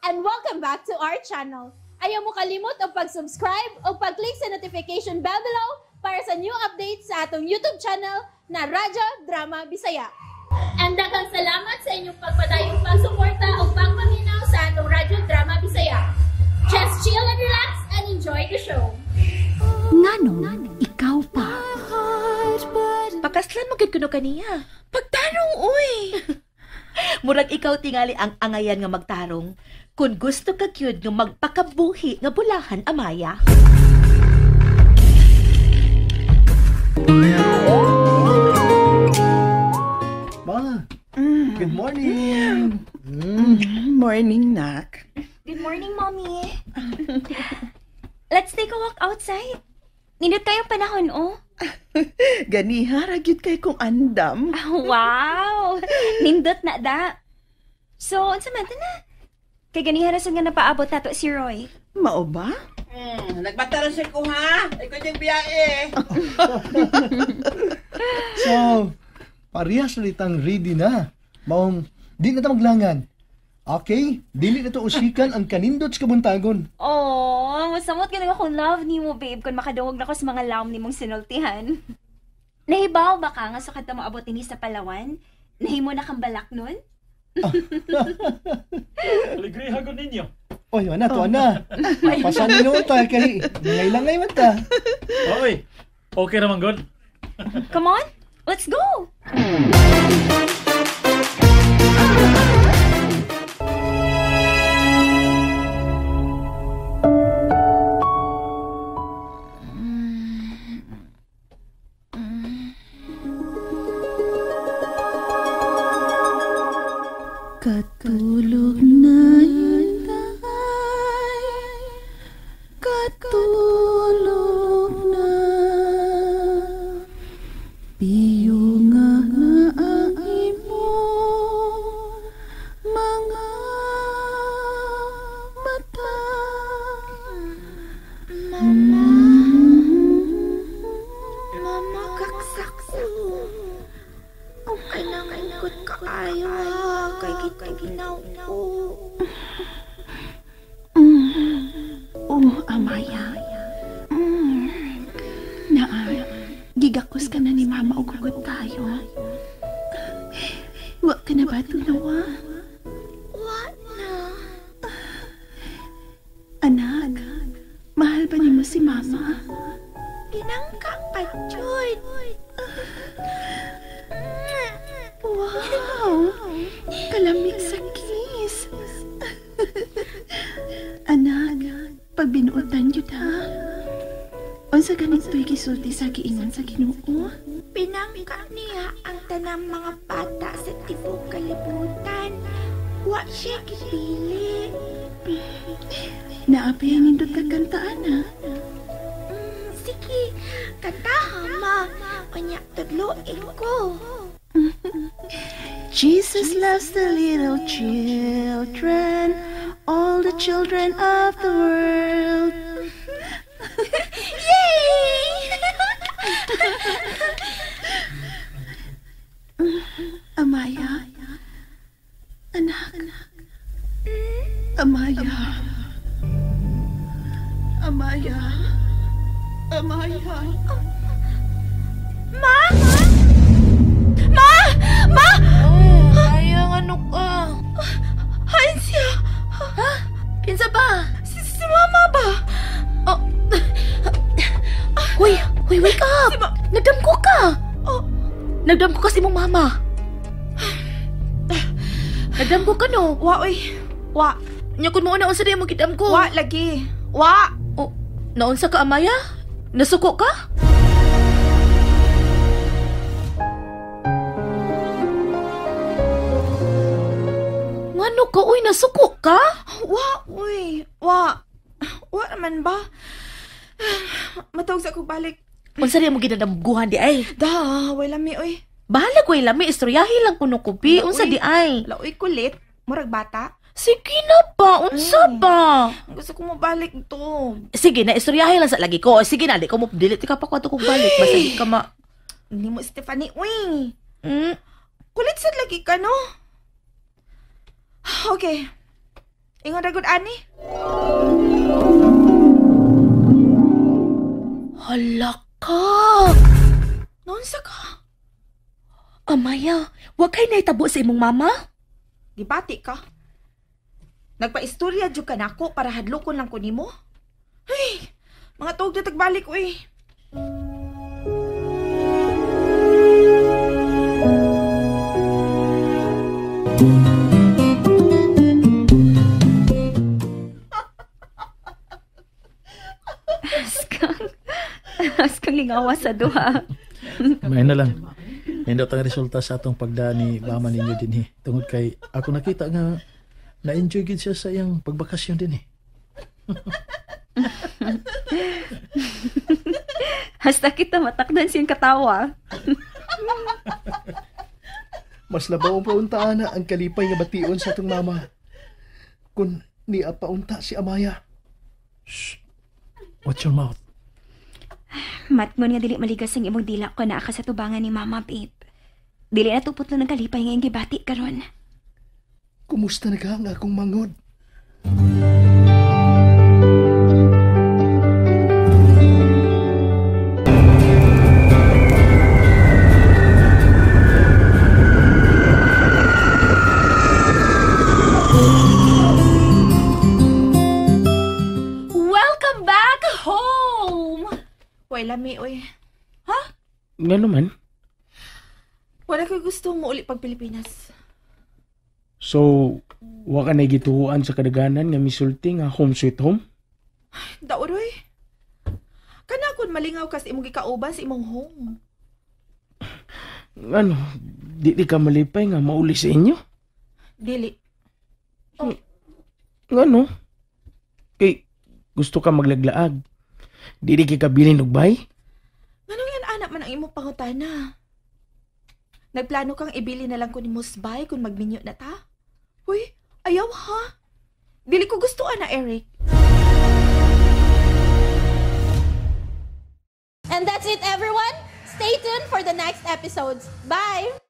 And welcome back to our channel. Ayaw mo kalimot og pag-subscribe o pag-click sa notification bell below para sa new updates sa atong YouTube channel na Radyo Drama Bisaya. And daghang salamat sa inyong pagpadayong pagsuporta o pagpaminaw sa atong Radyo Drama Bisaya. Just chill and relax and enjoy the show. Nganong ikaw pa? Pakaslan mo gid kuno kaniya. Pagtarong, uy! Murag ikaw tingali ang angayan nga magtarong. Kung gusto ka gyud nga magpakabuhi nga bulahan, Amaya. Ma, good morning. Morning, nak. Good morning, Mommy. Let's take a walk outside. Nindot kayong panahon, oh. Ganiha, ragyud kay kong andam. Wow! Nindot na da. So, unsa man ta na? Kay ganiha rason nga napaabot nato si Roy. Mao ba? Nagbata rin siya ko ha. Ikaw yung biyahe. So, parehas na litang ready na. Maong, di na ta maglangan. Okay, dili na to usikan ang kanindot sa kabuntagon. Oh, masamot ka na akong love nimo, babe, kung makadungog na ko sa mga lawom nimong sinultihan. Nahibaw ba ka nga sa kadto moabot dinhi sa Palawan? Nahimo na kang balak nun? Alegria ko ninyo. Oy, ana to, ana. Pasan ni noon ta, kay nangailangan man ta. Oy, okay naman god. Come on, let's go! Katulog na inday, katulog na. Piyo nga na ang imong mga mata. Mama. Mama, kaksak ko. Okay nang ikot kaayo ha, kay gitugnaw ko. Oh, Amaya. Naa, gigakos ka na ni Mama og hugot tayo. Wa ka na ba tunawa? Wa na. Anak, mahal ba nimo si Mama? Pinangka pa, jud. Wow! Kalamig sa kiss. Anak, pagbinuotan yun ha. Unsa ganito'y gisulti sa giingon sa Ginoo? Pinangka niya ang tanang mga bata sa tibuok kalibutan. Wa siya gipili. Naapay ang nindot ka kantaan ha? Sige, kantaha ma. Unya, tudloin ko. Jesus loves the little children, all the children of the world. Yay! Amaya. Anak. Amaya. Amaya. Amaya. Ma! Ma! Ma! Ayang ano ka? Hain siya! Ha? Kinsa ba? Si Mama ba? Oh. Huy! Huy, wake up! Nagdamko ka! Oh. Nagdamko ka si mong mama. Nagdamko ka, no? Wa, uy. Wa. Nya kun mo na unsa di mo gidamko? Wa, lagi. Wa. Oh, naunsa ka, Amaya? Nasuko ka? Ngano ka, uy? Nasuko ka? Wa, uy. Wa. Wa naman ba? Matawag sa akong balik. Unsa di mo ginadamguhan di ay? Da, way lami, uy. Bahala ko lami, istoryahi lang kuno ko, bi. Unsa di ay? Laoy kulit, murag bata. Sige na ba? Unsa ba? Gusto ko mabalik to. Sige na, istoryahi lang sa lagi ko. Sige na, di ko mo delete ka pa ko ato kong balik. Basta di ka ma... Hindi mo, Stephanie, uy. Mm. Kulit sad lagi ka, no? Okay. Ingon ra gud ani. Hala ka! Naunsa ka? Amaya, wa kay nahitabo sa imong mama? Gibati ka. Nagpaistorya jud ka nako para hadlokon lang ko nimo. Ay, mga tuog na tagbalik uy. Askang lingawa sa duha. May na lang. Nindot ang resulta sa atong pagda ni mama ninyo dinhi. Tungod kay ako nakita nga na-enjoy gid siya sa iyang pagbakasyon dinhi. Hasta kita matakdan siyang katawa. Mas labaw pa unta ana ang kalipay nga bation sa atong mama. Kun niya pa unta si Amaya. Shh. Watch your mouth. Matngon nga dili maligas ang imong dila ko naa ka sa tubangan ni mama, babe. Dili na tupot ng kalipay nga iyang gibati karon. Kumusta na ka ang akong mangod? Welcome back home! Way lami oy. Nga naman. Wala ko'y gusto mo uli pag Pilipinas. So, wa ka na gituhuan sa kadaganan nga misulti nga home sweet home? Dauroy. Kana kun malingaw kas imong gikauban sa imong home. Ano, di ka malipay nga mauli sa inyo? Dili. Ngano? Kay gusto ka maglaglaag. Di kay kabilin og bay? Nganong yan anak man ang imong pangutana? Nagplano kang ibili na lang ko ni Musbay kung magminyo na ta? Uy, ayaw ha? Dili ko gusto ana, Eric. And that's it, everyone. Stay tuned for the next episodes. Bye!